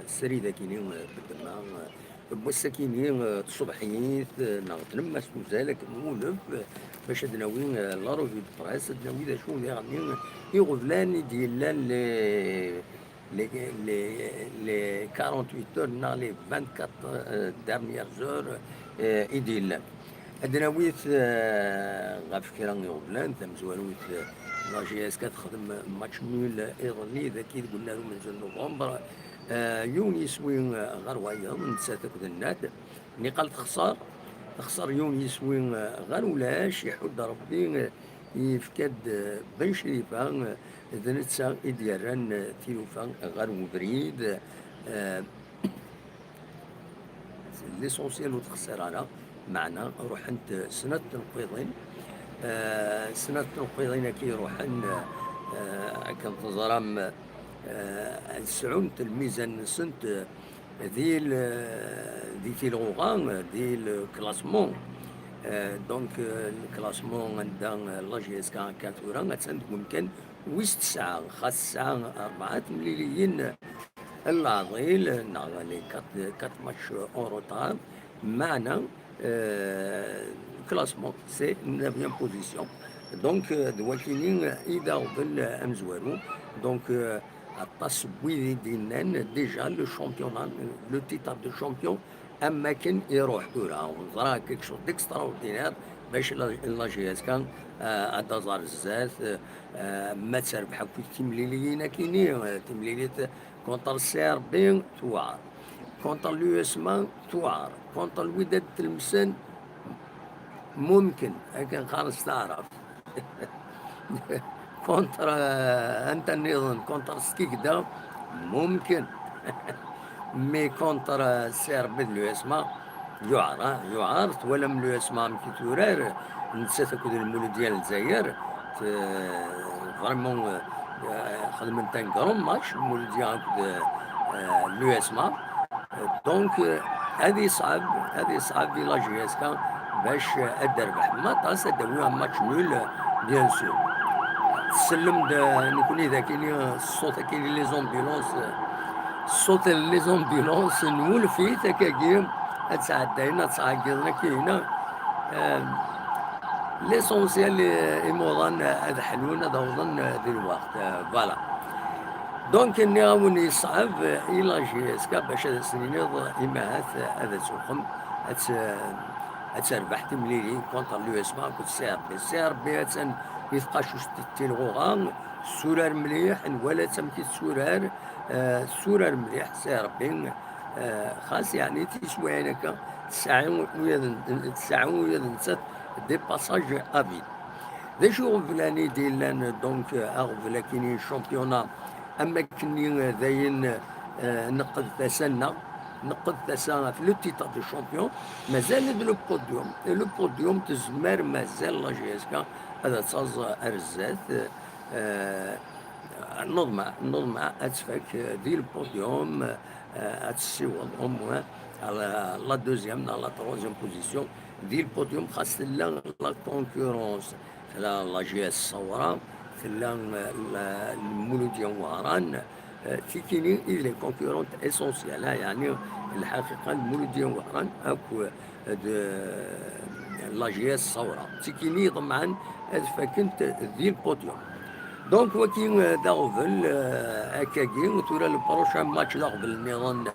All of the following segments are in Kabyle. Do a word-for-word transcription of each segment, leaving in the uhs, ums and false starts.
srid akini, eh, beddema, eh, n wass-akini, eh, tṣebḥit, eh, neɣ tlemmast uzal akken n ulef, eh, bac ad nawi, eh, la revue de presse, ad nawi d acu diɣen iɣeblan i d-yellan les, les, les, les quarante-huit heures neɣ les vingt-quatre, euh, dernières heures, euh, i d-yellan. Ad d-nawi, euh, ɣef kra iɣeblan, tamezwarut, euh, la J S K texdem match nul iḍelli dagi deg unnar umenzu n novembre. Euh, yiwen yiswi, euh, ɣer wayeḍ, nettat akked nnad. Niqal texṣer, texṣer yiwen yiswi, eh, ɣer ulac, iḥudd Rebbi, eh, yefka-d, eh, Ben Crifa, eh, d netta i d-yerran, eh, tilufa ɣer ubrid. Eh, l'essentiel ur texṣir ara, meɛna ruḥent, eh, snat tenqiḍin. Eh, snat tenqiḍin-agi ruḥen, eh, akken teẓram, eh, sɛunt lmizan-nsent, eh, di l-, di tilɣuɣa, di le classement. Euh, donc, euh, le classement anda, euh, la J S K akka tura, attan deg umkan wis tesɛa, xas tesɛa rebɛa temliliyin n leɛḍil, neɣ les quatre, quatre matchs en retard, meɛna, euh, classement, c'est neuvième position. Donc, euh, d wakini i d aɣbel, euh, amezwaru. Donc, euh, aṭas n wid i d-yennan, déjà, le championnat, le titre de champion, am akken iruḥ tura. Neẓra quelque chose d'extraordinaire bac la, la J S K, euh, ad d-aẓ ar zdat, euh, ma terbeḥ akk timliliyin akini, euh, timlilit contre C R B tuɛer, contre l'U S M A tuɛer, contre Lwidad Tlemsan mumkin, akken qqaren s taɛrabt. Contre, euh, anta nniḍen, contre Skikda, mumkin. Mais contre, euh, C R B de l'U S M A, yuɛer, ah, yuɛer, twalam l'U S M A amek i turar, nettat akked Lmuludya n Lezzayer, t-, vraiment, euh, euh, xedment un grand match, Lmuludya akked, euh, l'U S M A. Donc, euh, ad yeṣɛeb, ad yeṣɛeb i la J S K bac, euh, ad d-terbeḥ. Ma aṭas ad d-tawi un match nul, euh, bien sûr. Tsellem-d, euh, nekni d akini, euh, ṣṣut akini les ambulances, euh, ṣṣut les ambulances, nwulef-it akkagi, ad sɛeddayen, ad sɛeggiḍen akkin. Euh, l'essentiel, euh, imuḍan, euh, ad ḥlun, ad awḍen, euh, di lweqt. Euh, voilà. Donc, nniɣ-awen yeṣɛeb i la J S K bac ad as-niniḍ imahat ad tuxem, ad t-, ad terbeḥ timlilin contre l'U S M A akked C R B. C R B attan di tqacuct n tilɣuɣa, tessurar mliḥ, nwala-tt amek i tessurar, eh, tessurar mliḥ C R B, eh, xas yeɛni tiswiɛin akka, tesɛa ula d, tesɛa ula d nettat des passages à vide. D acu iɣeblan i d-yellan, donc, aɣbel akkin n championnat, am akkenni, eh, dayen, eh, neqqed tasa-nneɣ, neqqed tasa ɣef le titre de champion, mazal-d le podium. Et le podium tezmer mazal la J S K ad taẓ ar zdat, eh, neḍmeɛ, neḍmeɛ ad tfak, eh, di le podium, eh, ad tessiweḍ au moins à la, la deuxième, dans la troisième position, di le podium, xas tella la concurrence. Tella la J S Sawra, tella, euh, la, Lmuludya n Wehran, euh, tikini i d les concurrentes essentielles, ah, yeɛni lḥaqiqa Lmuludya n Wehran akk, euh, d, la J S Sawra. Tikini iḍemɛen ad fakent di le podium. Donc, waki, euh, d aɣbel, euh, akkagi, tura le prochain match d aɣbel nniḍen,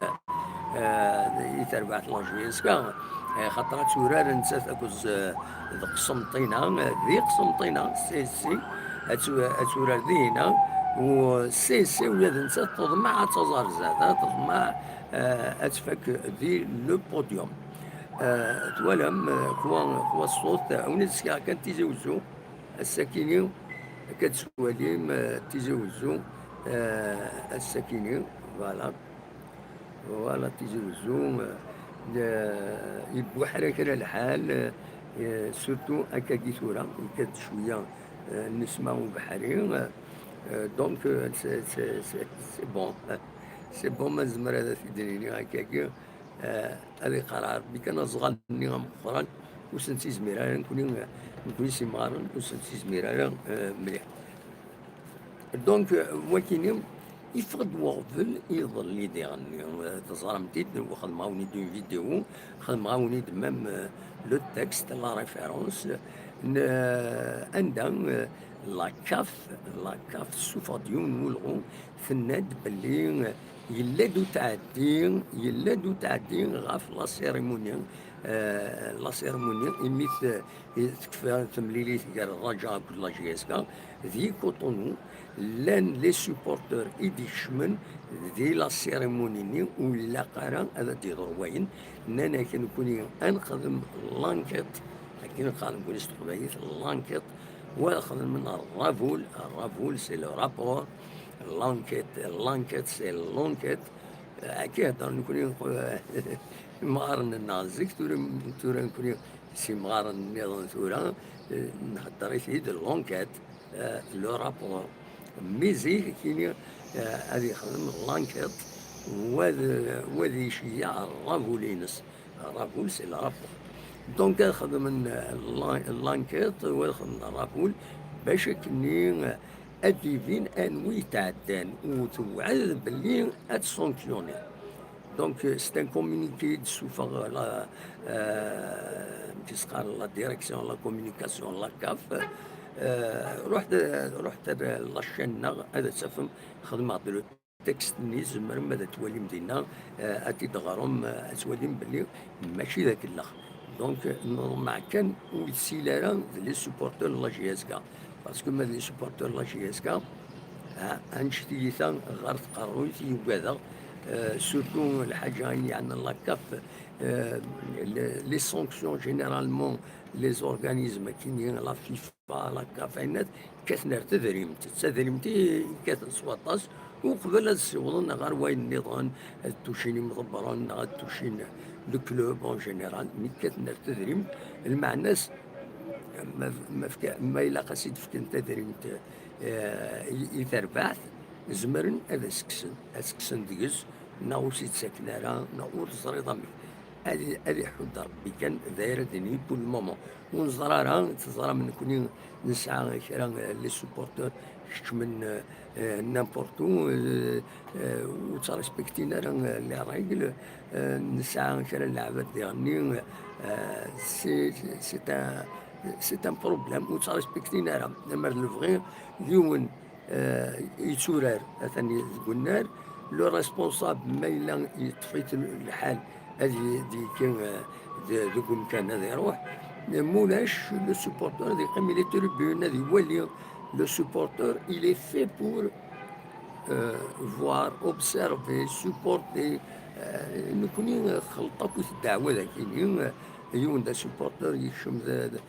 euh, i terbaɛt la J S K, euh, xaṭer ad turar nettat akked, euh, d Qsenṭina, euh, di Qsenṭina, C S C, ad tu-, ad turar dihina, u C S C ula d nettat teḍmeɛ ad taẓ ar zdat, ah, teḍmeɛ, euh, ad tfak di le podium. Euh, twalam, euh, xwa, xwa ṣṣut, euh, awen ad s-fkeɣ kan Tizi Wezzu, ass-akini, akka d-tettwalim, euh, Tizi Wezzu, euh, ass-akini, voilà. Voilà, Tizi Wezzu, euh, euh, yebbuḥra kra lḥal, euh, surtout akkagi tura, yekkat cwiya, euh, nnisma ubeḥri, euh, euh, donc, euh, c'est, c'est, c'est, c'est bon. C'est bon, ma nezmer ad t-id-nini akkagi, euh, ad iqqar Rebbi kan aẓɣal-nni ameqqran, ur sen-tt-izmir ara, nekni, nekni s imɣaren, ur sen-tt-izmir ara, euh, mliḥ. Donc, euh, wakini, Yeffeɣ-d weɣbel iḍelli diɣen, teẓram-t-id, xedmeɣ-awen-id une vidéo, xedmeɣ-awen-id même, euh, le texte, la référence, n, euh, anda, euh, la CAF, la CAF tessufeɣ-d yiwen n ulɣu, tenna-d belli, euh, yella-d utɛeddi, yella-d utɛeddi ɣef la cérémonie, euh, la cérémonie, imi t-, tekfa temlilit gar Raja akked la J S K, di Cotonou, llan les supporters i d-ikecmen di la cérémonie-nni, ur ilaq ara ad d-yeḍru wayen. Nnan-ak nekkni ad nexdem l'enquête, akken qqaren nekkni s teqbaylit, l'enquête, wa xedmen الرافول, الرافول c'est le rapport, l'enquête, l'enquête c'est l'enquête. Akka i heddren nekkni, imɣaren-nneɣ zik, tura, tura nekkni s imɣaren nniḍen tura, eh, nhedder-it-id l'enquête, eh, le rapport. Mi zik, kini, eh, ad yexdem l'enquête, wa d, wa d yeceyyeɛ الرافول-ines. الرافول c'est le rapport. Donc ad xedmen, eh, l'en-, l'enquête, wa ad xedmen الرافول, bac akkenni, eh, ad d-ibin anwa i yetɛeddan, u tewɛed belli ad t-sanctionner. Donc, euh, c'est un communiqué d-tessufeɣ la, euh, amek i s-qqaren, la direction, la communication, la CAF. Euh, ruḥet, ruḥet ar la chaîne-nneɣ, ad tafem, xedmeɣ-d le texte-nni, tzemrem ad twalim dinna, euh, ad t-id-teɣrem, euh, ad twalim belli mačči d akellex. Donc, euh, nḍemmeɛ kan ur yessil ara d les supporters n la J S K. Parce que ma d les supporters n la J S K, ah, annect-agi ta ɣer tqerruyt i ugadeɣ, euh, surtout lḥaǧa i yeɛnan la CAF, euh, les, les sanctions généralement, les organismes akini, la FIFA, la CAF, ayen-at, kkaten ar tedrimt. D tadrimt i kkaten s waṭas, uqbel ad ssiwḍen ɣer wayen nniḍen, ad tucin imḍebbren, neɣ ad tucin le club en général, mi kkaten ar tedrimt, lmeɛna-s, ma, ma fka-, ma ilaq ad s-id-fken tadrimt, eh, i, i terbaɛt, zemren ad as-kksen, ad s-kksen deg-s, neɣ ur s-id-ttaken ara, neɣ ur teẓriḍ amek. Ad, ad iḥudd Rebbi kan, d ayen ara d-nini pour le moment. Ur neẓri ara, teẓram nekkni nesɛa kra, eh, les supporters keččmen, eh, eh, n'importe où, eh, eh, ur ttrespektin ara, eh, les règles, eh, nesɛa kra n leɛbad diɣenni, eh, c'est, c'est un, c'est un problème, ur ttrespektin ara. Amer d lebɣi, yiwen, eh, yetturar, atan deg unnar, le responsable ma yella yeṭṭef-it lḥal ad y-, d-yekki, eh, d-, deg umkan ad iruḥ, ma ulac, le supporter ad yeqqim les tribunes, ad iwali. Le supporter, il est fait pour, euh, voir, observer, supporter. Eh, nekkni, eh, xleṭ akkit ddeɛwa dagi, eh, yiwen d asupporter yekcem d, d,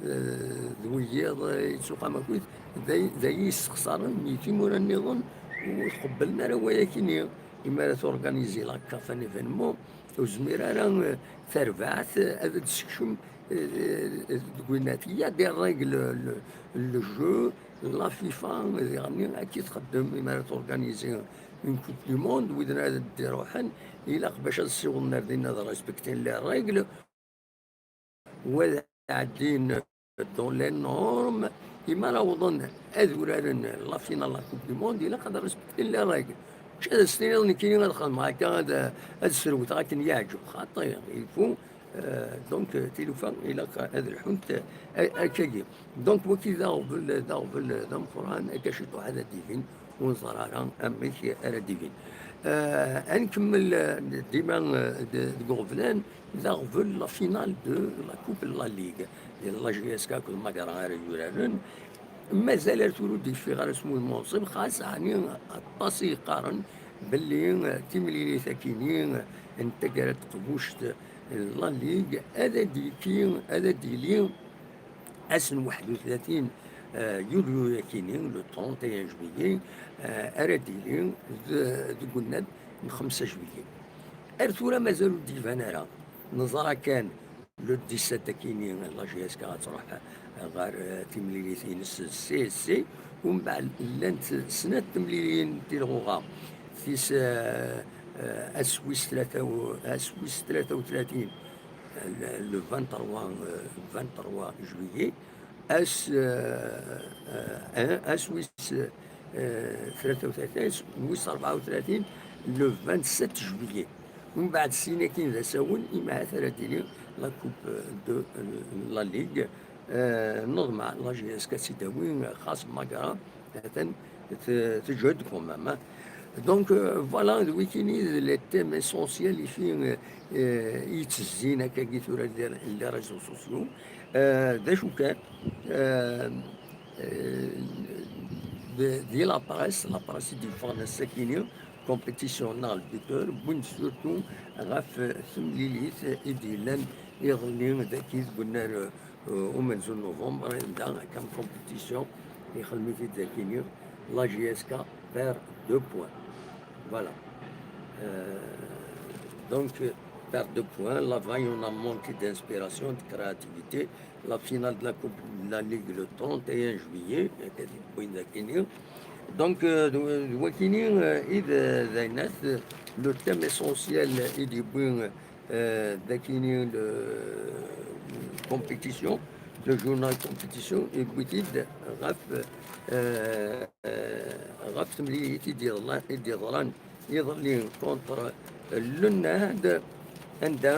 d wiyiḍ, eh, yettuqam akkit, d ay, d ay yessexṣaren i timura nniḍen ur tqebblen ara wayakini. Imi ara turganizi la CAF un événement, ur tezmir ara, eh, terbaɛt, eh, ad d-tessekcem, eh, eh, deg winat. Il y a des règles, le, le jeu, la FIFA, diɣenni akka i txeddem, imi ara turganizi une coupe du monde, widen ara d-iruḥen, ilaq bac ad ssiwḍen ar dinna ad respektin les règles, wa ad ɛeddin dans les normes, imi ara awḍen ad uraren la finale la coupe du monde, ilaq ad respektin les règles. Mačči ad as-tiniḍ nekkini ad xedmeɣ akka, ad, ad srewteɣ akken yeɛǧeb, xaṭi, il faut, euh, donc, euh, tilufa ilaq ad lḥunt, euh, akkagi. Donc waki d aɣbel, d aɣbel d ameqqran, akka ciṭuḥ ad d-ibin, ur neẓri ara amek ara d-ibin. Euh, ad nkemmel, euh, dima, euh, d-, deg uɣeblan, d aɣbel la finale de la Coupe de la Ligue. La J S K akked Magaran ara yuraren. Mazal ar tura ur d-yecfiɣ ara s wudem unṣib, xas ɛni aṭas i yeqqaren belli, eh, timlilit akini, eh, n taggara n teqbuct, eh, n La Ligue, ad d-yekki, ad d-yili ass n waḥed u tlatin, eh, yulyu akini, le trente et un juillet, eh, ara d-yili de-, deg unnar n xemsa juillet. Ar tura mazal ur d-iban ara. Neẓra kan le dix-sept akini, la J S K ad truḥ ɣer, eh, timlilit-ines s C S C, umbeɛd llant snat temlilin n tilɣuɣa, tis, eh, eh, ass wis tlata u, ass wis tlata u tlatin, eh, le, le vingt-trois, eh, vingt-trois juillet, ass, eh, eh, ass wis, eh, tlata u tlatin, wis rebɛa u tlatin, le vingt-sept juillet. Umbeɛd syin akkin d asawen, imahat ara d-tili la Coupe de la Ligue. Neḍmeɛ la J S K ad tt-id-tawi, xas magra atan teǧhed quand même. Donc, voilà, d wikini d les thèmes essentiels i fi yettezzin akkagi tura les réseaux sociaux. D acu kan, di la presse, la presse i d-yeffɣen ass-akini, compétition neɣ le buteur, wwin-d surtout ɣef temlilit i d-yellan iḍelli dagi deg unnar umenzu n novembre, anda kam compétition ixdem-it-id dagini, la J S K perd deux points. Voilà. Donc, perd deux points, l'avant on a manqué d'inspiration, de créativité. La finale de la Coupe de la Ligue le trente et un juillet, donc, d wakini i d ayen, le thème essentiel i d-yewwi dagini le compétition, le journal compétition, yewwi-t-id ɣef, ɣef temlilit i d-yeḍran iḍelli contre le Nahd, anda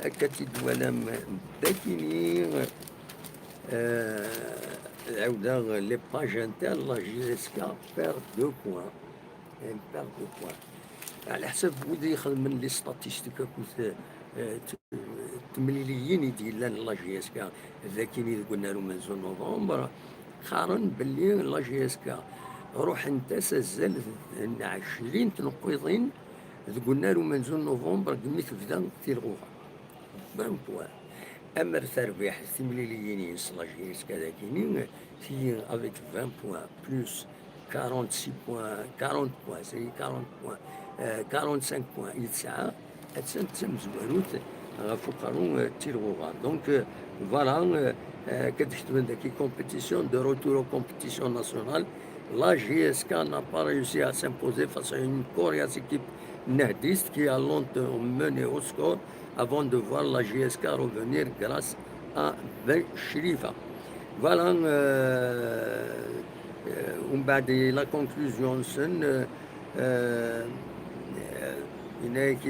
akka tt-id-twalam dagini, ɛawdeɣ, les pages internes, la J S K perd deux points. Elle perd deux points. Ɛla ḥsab wid ixedmen les statistiques akked temliliyin i d-yellan la J S K dagini deg unnar umenzu n novembre, qqaren belli la J S K ruḥent-as azal n ɛecrin tneqqiḍin deg unnar umenzu n novembre, deg mi tebda tilɣuɣa. Vingt points. Amer terbiḥ timliliyin-ines la J S K dagini, tili avec vingt points plus quarante-six points, quarante points, c'est quarante points, quarante-cinq points i tesɛa, attan d tamezwarut ɣef uqerru n tilɣuɣa. Donc, voilà, akka d-ketben daki compétition, de retour aux compétitions nationales. La J S K n'a pas réussi à s'imposer face à une coriace équipe nahdiste qui a longtemps mené au score avant de voir la J S K revenir grâce à Ben Cherifa. Voilà, umbeɛd la conclusion-nsen, yenna-ak,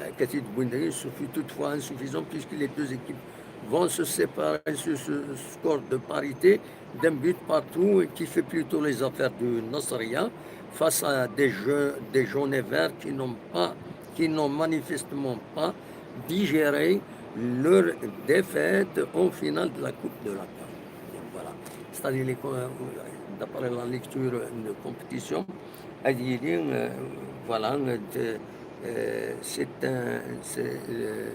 akka t-id-wwin dagi, ce fut toutefois insuffisant puisque les deux équipes vont se séparer sur ce score de parité d'un but partout qui fait plutôt les affaires du Nasriya face à des, jeux, des jaunes et verts qui n'ont pas, qui n'ont manifestement pas digéré leur défaite en finale de la Coupe de la CAF. Voilà. C'est-à-dire, d'après la lecture de compétition, euh, voilà, c'est un, c'est, euh,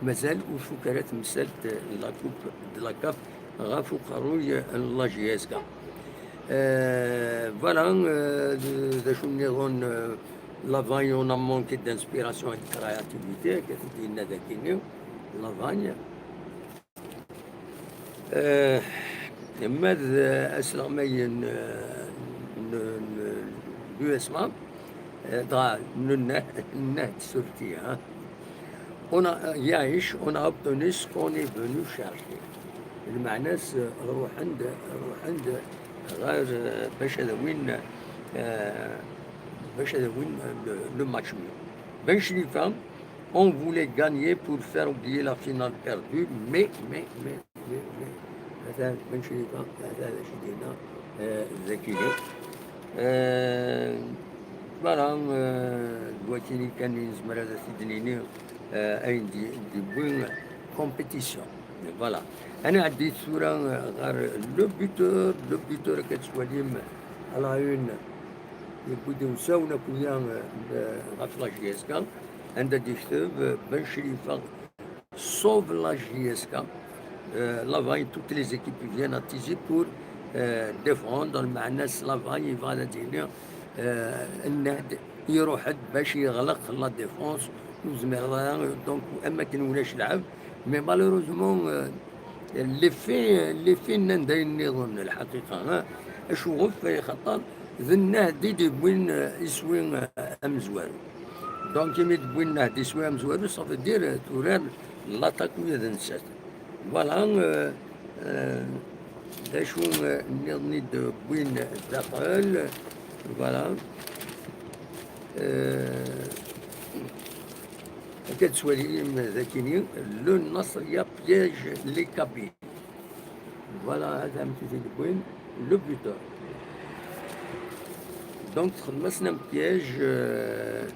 mazal ur tfuk ara temsalt la Coupe de la CAF ɣef uqerruy n la J S K. Voilà, d acu nniḍen, l'Avagne on a manqué d'inspiration et de créativité, akka t-id-yenna dagini, l'Avagne. Ma d asleɣmay n l'U S M A, dɣa n Nahd surtout, on a, Yaïch, on a obtenu ce qu'on est venu chercher. Lmeɛna-s, ruḥen-d, ruḥen-d ɣer, bac ad awin, bac ad awin le match-nni. Ben Cherifa, on voulait gagner pour faire oublier la finale perdue, mais, mais, mais, mais, mais, atan Ben Cherifa, atan d acu d-yenna dagini. Voilà, d wakini kan i nezmer ad t-id-nini, ayen d-yewwi compétition. Voilà. Ad nɛeddi tura ɣer le buteur, le buteur akka tettwalim à la une, yewwi-d usawen akk-ya ɣef la J S K, anda d-yekteb Ben Cherifa sauve la J S K. L'Avagne, toutes les équipes viennent à Tizi pour défendre, lmeɛna-s l'Avagne yebɣa ad d-yini Nahd iruḥ-d bac yeɣleq la défense, ur zmireḍ ara, donc am akken ulac lɛeb. Mais malheureusement, les faits, les faits nnan-d ayen nniḍen, lḥaqiqa. Acuɣef? Axaṭer d Nahd i d-yewwin iswi amezwaru. Donc imi d-wwin Nahd iswi amezwaru, ça veut dire turar l'attaque ula d nettat. Voilà, euh, euh, d acu, euh, nniḍen i d-wwin daxel. Voilà. Euh, akka tettwalim dakini, le Nasria piège les Kabyle. Voilà, hada amek i t-id-wwin, le buteur. Donc txedm-asen un piège, euh,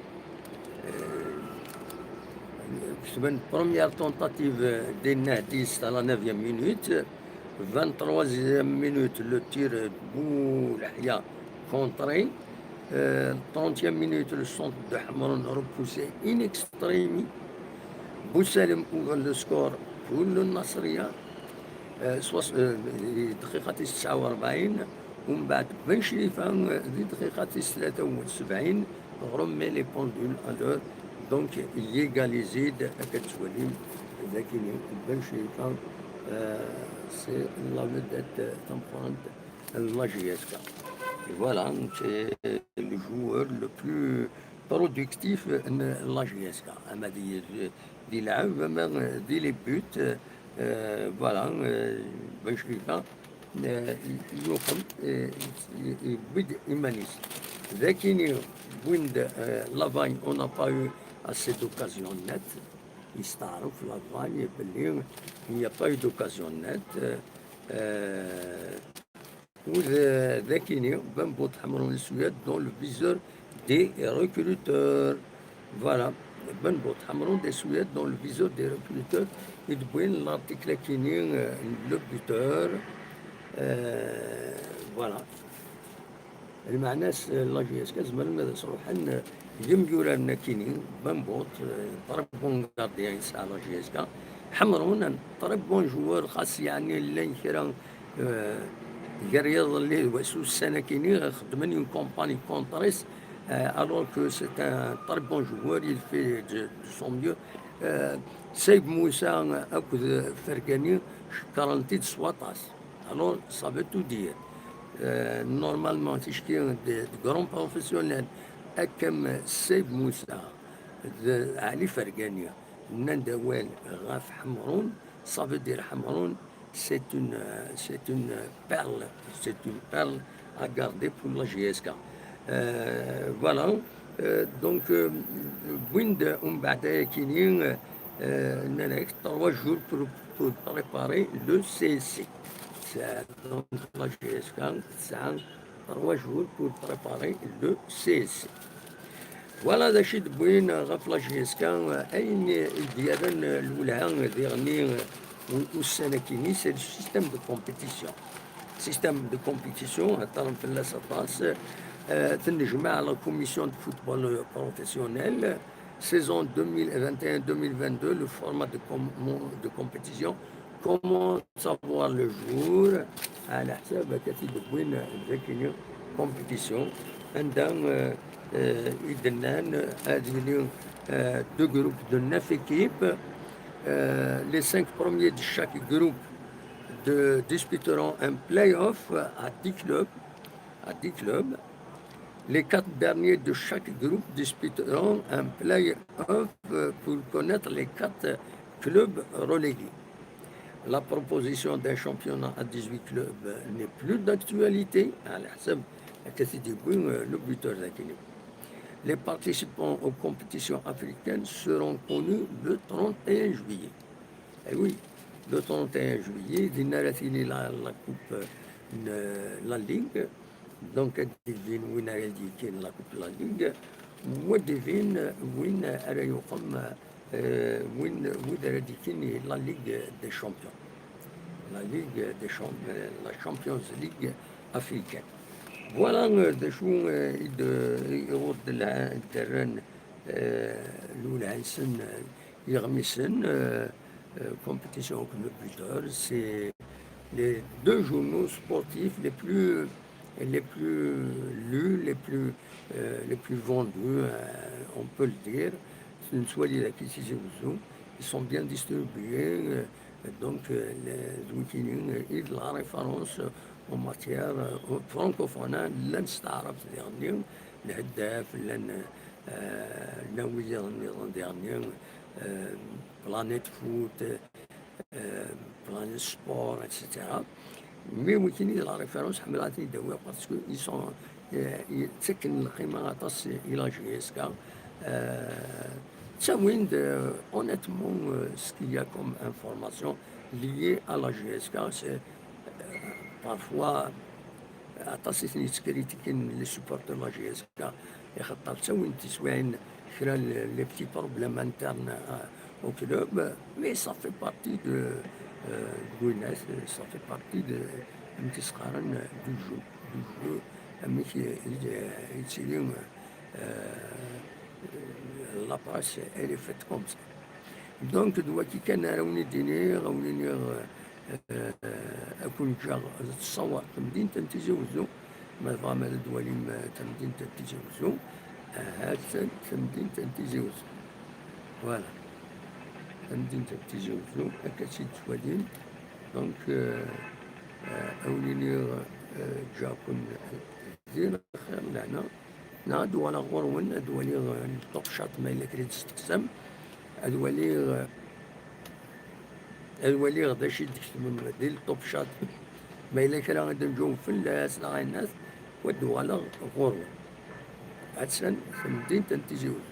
euh, une première tentative des Nahdistes à la neuvième minute, vingt-troisième minute, le tir de Boulahia contré, euh, trentième minute, le centre de Hamron repoussé in extremis. Boussalem ouvre le score pour le Nasria. آه، سواس-، آه، دقيقة تسعة وأربعين، ومن بعد بن شريفة، آه، في دقيقة ثلاثة وسبعين، remet les pendules à l'heure. Donc ييغاليزيد، كتولي ذاكيني بن شريفة، آه، c'est la vedette تمقرنت لا جي اس كا. Voilà, c'est le joueur le plus productif de la جي اس كا. أما دي، دي لعب، أما دي les buts, آه، voilà, آه، بن شريفة, آه، يوقم, آه، يبد إيمانيس. لكن وين د-، آه، لافاي، on n'a pas eu assez d'occasion nette. يستعرف لافاي باللي il n'y a pas eu d'occasion nette. آه، آه، وذاكيني بن بوط حمرون السويد dans le viseur des recruteurs. Voilà, بن بوط حمرون des Suèdes dans le viseur des recruteurs. يدبوين l'article كيني, آه، le buteur. آه، voilà. المعنى س-، la جي اس كا زمرن ماذا صروحا يمجورا نكيني بن بوط, آه، très bon gardien يسعى la جي اس كا. حمرون très bon joueur, خاص يعني لين كرا آه، غير يظل ليه واسو السنة كيني خدمن une campagne contre, آه، alors que c'est un très bon joueur, il fait de, de son mieux. آه، سيف موسى أكد فرقاني شكرنتي دسواطاس. Alors, ça veut tout dire. آه، normalement, تشكي de, de grands professionnels, أكم سيف موسى, د-، علي فرقاني, نندوال غاف حمرون, ça veut dire حمرون, c'est une, euh, c'est une perle, c'est une perle à garder pour la J S K. Euh, voilà. Euh, donc, euh, وين د-، ومن بعد كيني, euh, ناناك trois jours pour, pour préparer le C S C. C'est donc la J S K, c'est un trois jours pour préparer le C S C. Voilà, d acu i d-wwin ɣef la J S K, ayen i d-yerran lwelha diɣenni ussan-agi-nni, c'est le système de compétition. Système de compétition, heddren fell-as aṭas, euh, tennejmaɛ la commission de football professionnel, saison deux mille vingt et un deux mille vingt-deux, le format de com-, de compétition commence à voir le jour, على حساب كتيب بوين ذاكيني compétition, عندها, euh, euh, يدنان, euh, هذه, euh, deux groupes de neuf équipes. Euh, les cinq premiers de chaque groupe de, disputeront un play-off à dix clubs, à dix clubs. Les quatre derniers de chaque groupe disputeront un play-off, euh, pour connaître les quatre clubs relégués. La proposition d'un championnat à dix-huit clubs n'est plus d'actualité, على حسب كتيب بوين, euh, le buteur ذاكيني. Les participants aux compétitions africaines seront connus le trente et un juillet. Eh oui, le trente et un juillet, dinna ara tili la, la coupe, euh, n-, la ligue. Donc, ad d-ibin win ara d-yekkin la coupe la ligue. Wa d-ibin win ara yuqem, euh, win, wid ara d-yekkin la ligue des champions. La ligue des champions, la Champions League africaine. Voilà, euh, d acu, euh, i d-, i ɣur d-, la-, d-rran, euh, lwelha-nsen, euh, iɣmisen, euh, euh, compétition avec le buteur, c'est les deux journaux sportifs les plus, les plus lus, les plus, euh, les plus vendus, euh, on peut le dire. C'est une soirée qui s'est jouée. Ils sont bien distribués, euh, donc, euh, les outils, euh, et de la référence, euh, en matière, euh, francophone, hein, لان ستعرف يعني الهداف, لان, euh, لان ويا نظام يعني, euh, Planète Foot, euh, Planète Sport, et cetera. Mais wikini d la référence, ḥemmleɣ ad ten-id-awiɣ parce que ils sont, euh, ttaken lqima aṭas i la J S K. Euh, ttawin-d, euh, honnêtement, euh, ce qu'il y a comme information liée à la J S K, c'est, euh, parfois, aṭas i ten-yettkritikin les supporters de la J S K, ixaṭer ttawin-d tiswiɛin kra n les petits problèmes internes, euh, au club, mais ça fait partie de, euh, de Gwineth, ça fait partie de, n tisqaren du jeu, du jeu, amek i, i, i yettili, euh, la presse, elle est faite comme ça. Donc, d wagi kan ara wen-id-iniɣ, a wen-iniɣ, euh, ad ken-ǧǧeɣ ad tṣawwer temdint n Tizi Wezzu. Ma tebɣam ad d-twalim, euh, tamdint n Tizi Wezzu, ahat tamdint n Tizi Wezzu. Voilà. Tamdint n Tizi Wezzu, akka tt-id-twalim. Donc, euh, euh, a wen-iniɣ, euh, ǧǧeɣ-ken din xir lehna. Neɣ ad d-uɣaleɣ ɣur-wen, ad waliɣ, eh, le top chat ma yella kra i d-testeqsam. Ad waliɣ, eh, ad waliɣ d acu i d-tketbem di le top chat. Ma yella kra i d-nǧaweb fell-as, neɣ ayen-as, ad d-uɣaleɣ ɣur-wen. Attan temdint n Tizi Wezzu.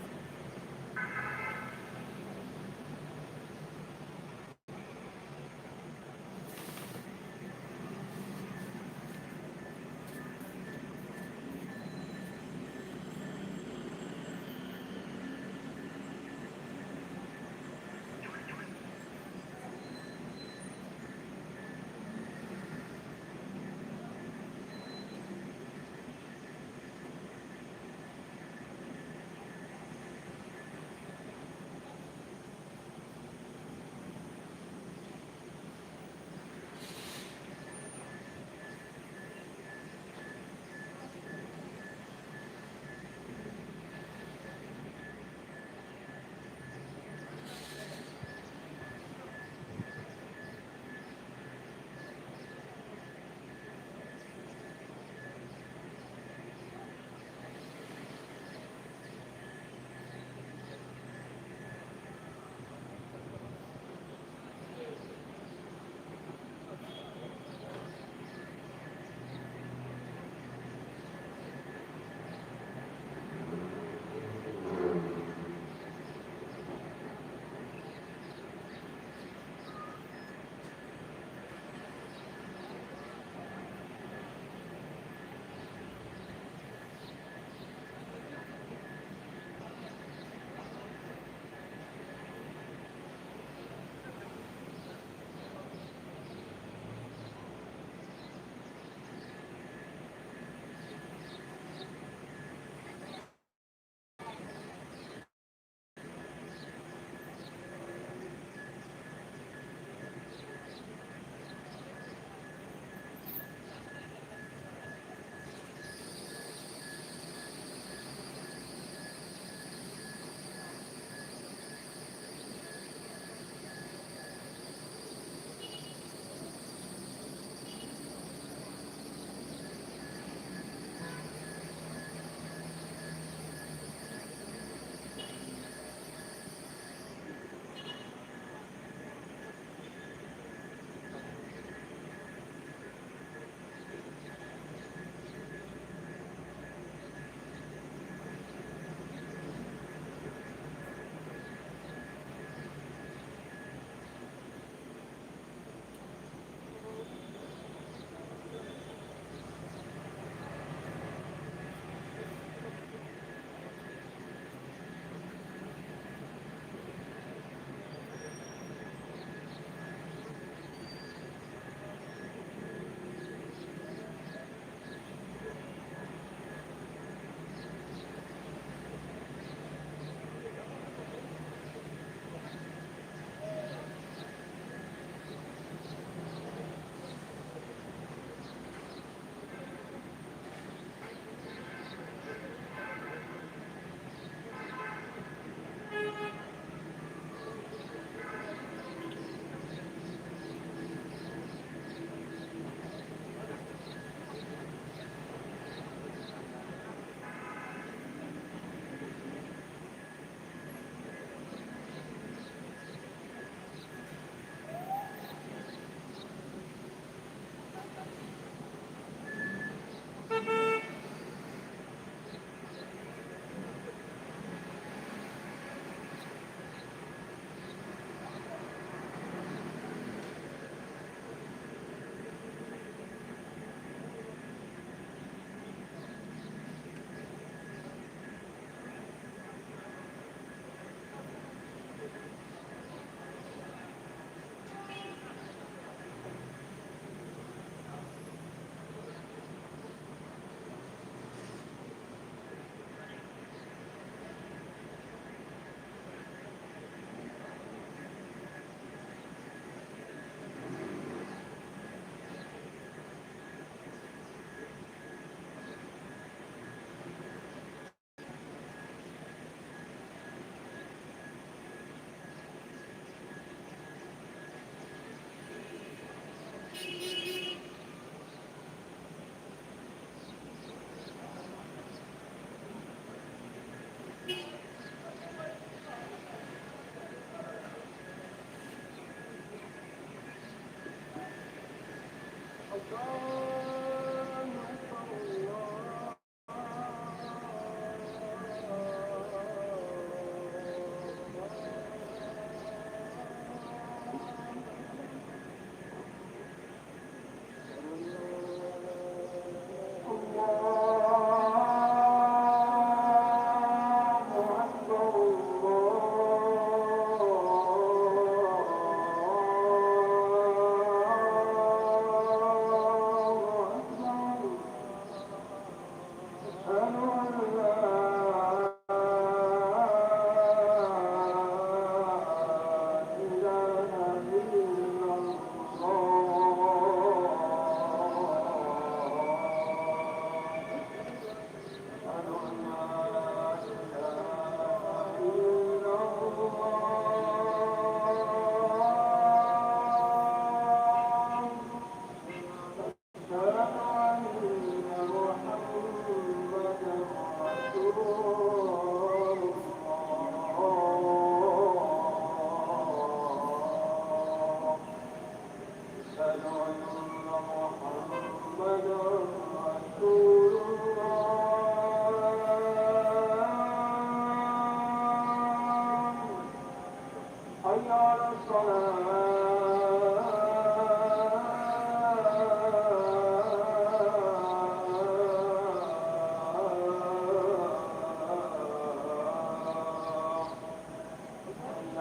حي على الصلاة.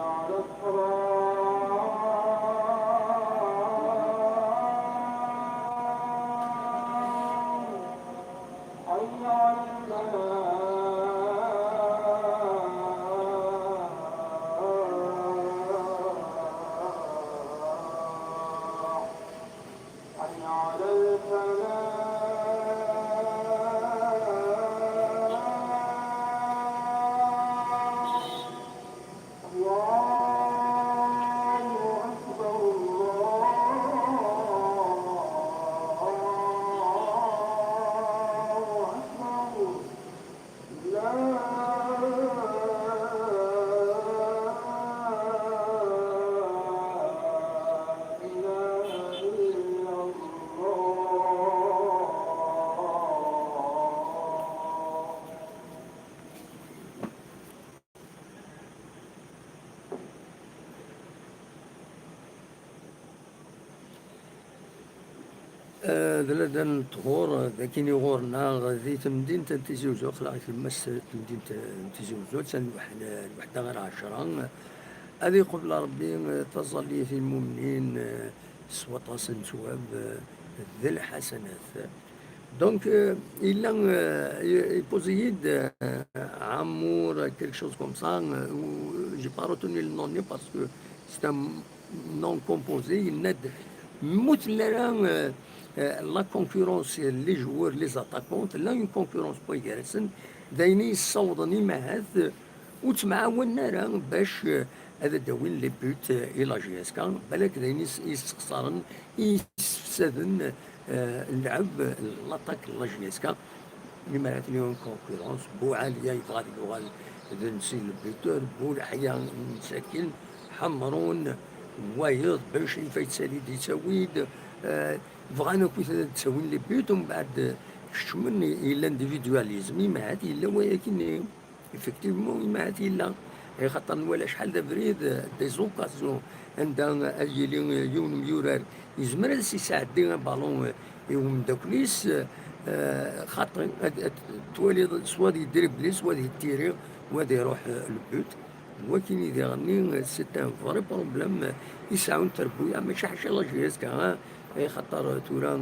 حي على الصلاة. حي على الفلاح. حي على الفلاح. الله أكبر، الله أكبر. لا إله إلا الله. Eh, d ladan n ṭhur, d akin i ɣur-neɣ di temdint n Tizi Uzzu, aql-aɣ di tlemmast n temdint n Tizi Uzzu, attan lweḥ-, lweḥda ɣer ɛecra. Ad iqbel Ṛebbi, eh, taẓallit i lmumnin, eh, s waṭas n ttwab, eh, d lḥasanat. Donc, euh, il a, euh, il, il possédait, euh, Amour, quelque chose comme ça, euh, ou, j'ai pas retenu le nom, parce que c'est un nom composé, il n'a de, mais là, euh, euh, la concurrence, les joueurs, les attaquants, là, une concurrence pas intéressante, d'ailleurs, ça, on a mis, euh, ur ttemɛawanen ara bac, eh, ad d-awin les buts, eh, i la J S K, balak d ayen i s-, i yessexṣaren, i yessefsaden, eh, llɛeb, l'attaque n la J S K. Imi ara tili une concurrence, Buɛaliya yebɣa ad yuɣal d nsi le buteur, Buleḥya msakin, Ḥemrun, wayeḍ, Ben Crifa yettali-d yettawi-d, eh, bɣan akkit ad d-ttawin les buts, umbeɛd, eh, keččmen i, i l'individualisme, imi ahat yella wayagi-nni. Effectivement, imi ahat yella, axaṭer nwala acḥal d abrid, eh, des occasions, anda ad yili, eh, yiwen umyurar, yezmer ad s-yesɛeddi abalun, eh, i umeddakel-is, eh, eh, xaṭi, ad, ad twaliḍ s wa ad yedribli, s wa ad yettiri, wa ad iruḥ, eh, le but. Wakin i diɣenni, eh, c'est un vrai problème, eh, i sɛun trebbuya, mačči ḥaca la J S K, hein. Axaṭer tura,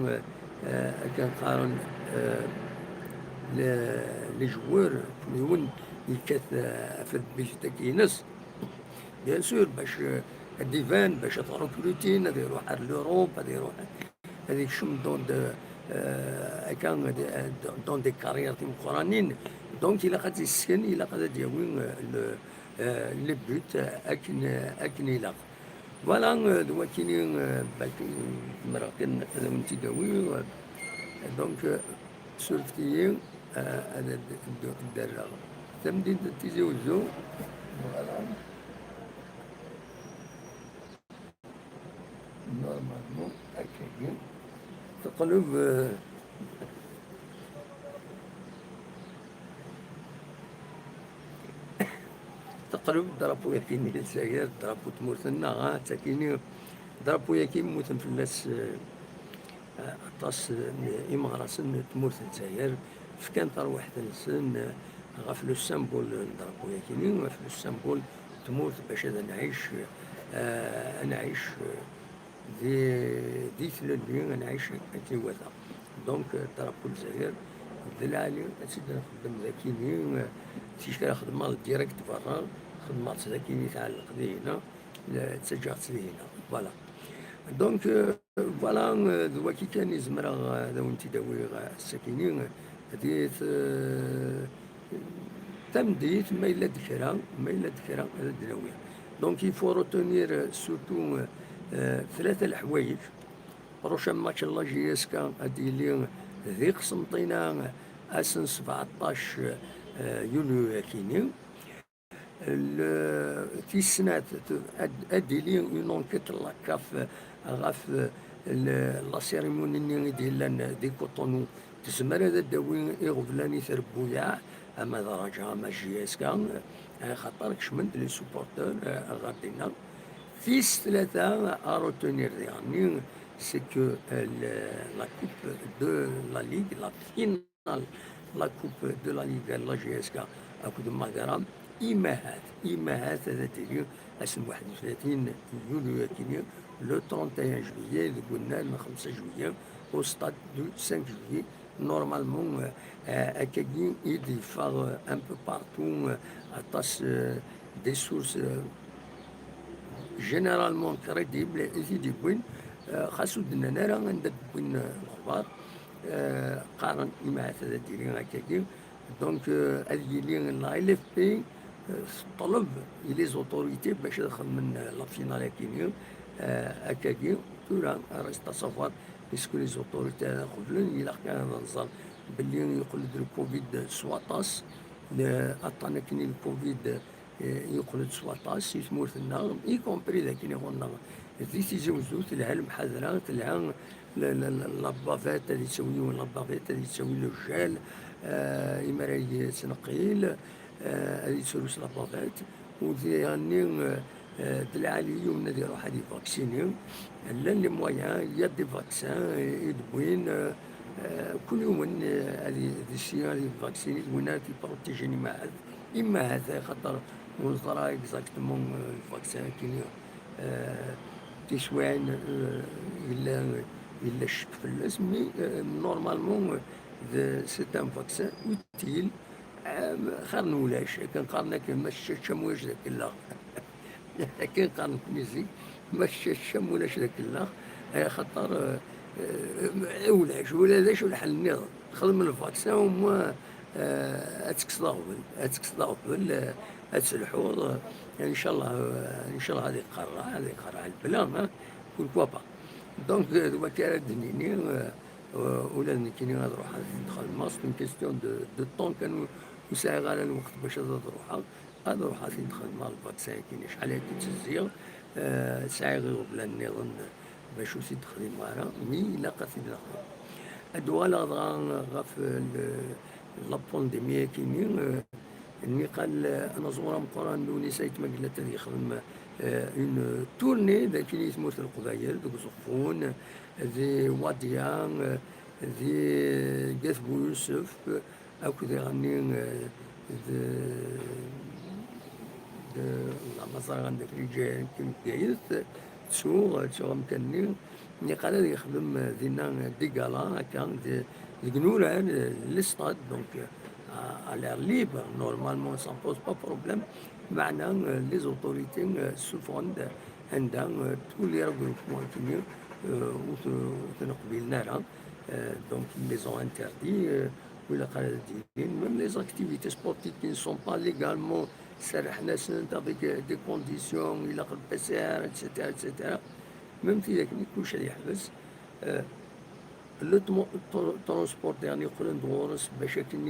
eh, akken qqaren, eh, le, les joueurs, yiwen yekkat, eh, ɣef lbijtak-ines, bien sûr, bac, eh, ad d-iban, bac ad recrutin, ad iruḥ ar l'Europe, ad iruḥ, ad ikcem dans de, eh, akka, dans des carrières timeqqranin. Donc, ilaq ad tt-issken, ilaq ad d-yawi, eh, le, eh, le but, eh, akken, eh, akken ilaq. Voilà, euh, d wakini, euh, bak, euh, zemreɣ kan ad awen-tt-id-awiɣ, euh, donc, euh, surfet-iyi, euh, ad d-, d-, d-rreɣ tamdint n Tizi Uzzu. Voilà. Normalement, akkagi. Teqleb, eh, teqleb drapeau-agi n Lezzayer, drapeau n tmurt-nneɣ, ah, d takini, drapeau-agi mmuten fell-as, eh, aṭas n imeɣrasen n tmurt n Lezzayer, fkan tarwiḥt-nsen, eh, ɣef le symbole n drapeau-agi-nni, ɣef le symbole n tmurt, bac ad nɛic, eh, ad nɛic, eh, di, di tlelli, ad nɛic akken iwata. Donc, eh, drapeau n Lezzayer, d lɛali, ad tt-id-nxeddem d akini, eh, ticki ara xedmeɣ direct berra, xedmeɣ-tt d akini tɛelleq dihina, la, ttaǧǧaɣ-tt dihina. Voilà. Donc, euh, voilà, euh, d waki kan i zemreɣ, euh, ad awen-t-id-awiɣ, euh, ass-akini, euh, di t-, euh, tameddit, ma yella-d kra, ma yella-d kra, ad d-nawi. Donc, il faut retenir, euh, surtout, euh, euh, tlata leḥwayeǧ. Prochain match n la J S K ad yili di Qsenṭina, euh, ass n sebɛeṭṭac, euh, yulyu akini. Le, tis snat, ad, ad d-tili une enquête n la CAF ɣef, le, la cérémonie-nni i d-yellan di Cotonou. Tezmer ad d-tawi iɣeblan i trebbuyaɛ, ama d Raja, ama J S K, axaṭer kecmen-d les supporters, eh, ɣer dinna. Tis tlata à retenir diɣenni, c'est que, eh, le, la coupe de la Ligue, la finale la Coupe de la Ligue n la J S K akked Magra, imahat, imahat ad d-tili ass n waḥed u tlatin yulyu akini, le trente et un juillet, deg unnar n xemsa juillet, au stade du cinq juillet. Normalement, euh, euh, akkagi i d-yeffeɣ, euh, un peu partout, euh, aṭas, euh, des sources, euh, généralement crédibles i t-id-yewwin, euh, xas ur d-nnan ara anda d-wwin, euh, lexbar. Euh, qqaren imahat ad d-yili akkagi. Donc, euh, ad yili la L F P, euh, teṭleb i les autorités bac ad xedmen, euh, la finale akini, euh, akkagi. Tura, reste à savoir est-ce que les autorités ad qeblen, ilaq kan ad nẓer belli yeqqel-d le covid s waṭas, euh, aṭṭan akini le covid, eh, yeqqel-d s waṭas si tmurt-nneɣ, y compris dakken iɣunneɣ di Tizi Wezzu, telha lemḥadra, telha la, la, la, la bavette, ad yettawi yiwen la bavette, ad yettawi le gel, eh, imi ara yettneqqil, eh, ad yettru s la bavette, u diɣenni, eh, eh, d lɛali yiwen ad iruḥ ad yevvaksini, llan les moyens, il y a des vaccins i, i d-wwin, eh, eh, kul yiwen, eh, ad y-, d si ad yevvaksini, d win ara t-yepprotijin imahat. Imahat, axaṭer ur neẓra exactement, euh, le vaccin akini, euh, tiswiɛin, euh, yella, yella ccek fell-as, mais, euh, normalement, euh, de, c'est un vaccin utile. Euh, xir n ulac, akken qqaren akken, ma teččam ulac d akellax. Akken qqaren nekni zik, ma teččam ulac d akellax, axaṭer, euh, euh, ulac, ula d acu lḥal nniḍen. Xdem lvaksin, au moins, euh, ad tekkseḍ aɣbel, ad tekkseḍ aɣbel, euh, ad telḥuḍ, euh, inchallah, euh, inchallah ad iqerreɛ, ad iqerreɛ lebla, hein, pourquoi pas. Donc, euh, d wakka ara d-nini, euh, euh, ula d nekkini ad ruḥeɣ ad t-id-xedmeɣ, c'est une question de, de temps, kan ur, ur sɛiɣ ara lweqt bac ad, ad ruḥeɣ. Ad ruḥeɣ ad t-id-xedmeɣ lvaksin-agi, acḥal aya i ttezziɣ, eh, sɛiɣ iɣeblan nniḍen bac ur t-id-xdimeɣ ara, mi ilaq ad t-id-nexdem. Ad d-uɣaleɣ dɣa ɣef, eh, le, la pandémie-agi-nni, eh, nniqal, eh, anaẓur ameqqran Lewnis Ayt Mengellat ad yexdem, eh, une tournée dagi i tmurt n Leqbayel, deg Uẓeffun, di Wadia, eh, di At Buyusef, akked iɣenni, eh, d, d, la ma ẓriɣ anda k-yeǧǧa Bgayet, ttuɣ, ttuɣ amkan-nni, nniqal ad yexdem, eh, dinna, eh, des galas, akka, de, deg inurar, eh, les stades, donc, eh, à, à l'air libre, normalement, ça pose pas problème, meɛna, eh, les autorités, eh, ssufɣen-d anda, eh, tous les regroupements-nni, eh, ur t-, ur ten-qbilen ara, eh, donc, ils les ont interdits, eh, Ou ilaq ad d-inin, même les activités sportives qui ne sont pas légalement serrḥen-asent avec, euh, des conditions, ilaq le P C R, et cetera, et cetera. Même tidak-nni kullec ad yeḥbes. Euh, le tmo-, tr-, transport, yani, qqlen-d ɣur-s bac akken,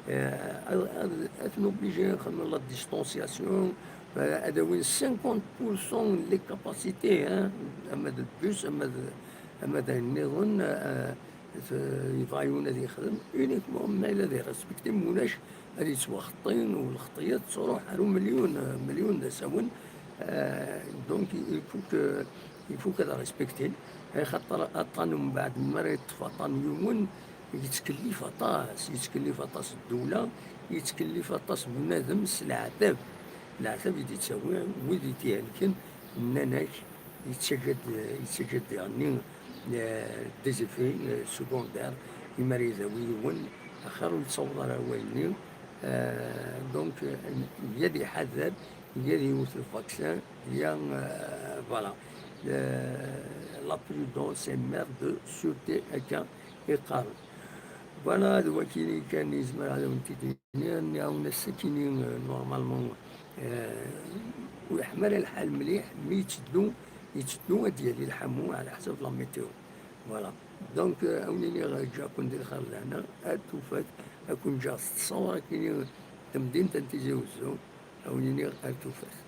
euh, ad, ad, ad ten-obligin ad xedmen la distanciation, euh, ad awin cinquante pour cent les capacités, hein, ama d le bus, ama d, ama d ayen nniḍen, eh, t-, yebɣa yiwen ad yexdem, uniquement ma yella ad irespecti, ma ulac ad yettwaxeṭṭi, u lxeṭṭiya tettruḥ ar umilyun, eh, milyun d asawen. Eh, donc il faut que, il faut qu'ad respectin, axaṭer aṭṭan umbeɛd mi ara yeṭṭef aṭṭan yiwen, yettkellif aṭas, yettkellif aṭas ddula, yettkellif aṭas bnadem s leɛtab. Leɛtab i d-yettawi wid i t-ihelken, nnan-ak, yettaǧǧa-d, yettaǧǧa-d diɣenni, eh, des effets, eh, secondaires, imi ara idawi yiwen, axir ur yettaweḍ ara wayenni. Eh, donc, eh, yya ad iḥader, yya ad iwet lvaksin, yya, eh, voilà. Eh, la prudence est mère de sûreté, akka i qqaren. Voilà, d wakini kan i zemreɣ ad awen-t-id-iniɣ. Nniɣ-awen ass-akini, eh, normalement, eh, ur yeḥma ara lḥal mliḥ, mi yetteddu, yetteddu ad d-yali lḥamu ɛla ḥsab la météo. Voilà. Donc, eh, ad wen-iniɣ, eh, ǧǧiɣ-ken di lxir d lehna, ar tufat, ad ken-ǧǧeɣ s ttṣawra akini n temdint n Tizi Wezzu, ad wen-iniɣ ar tufat.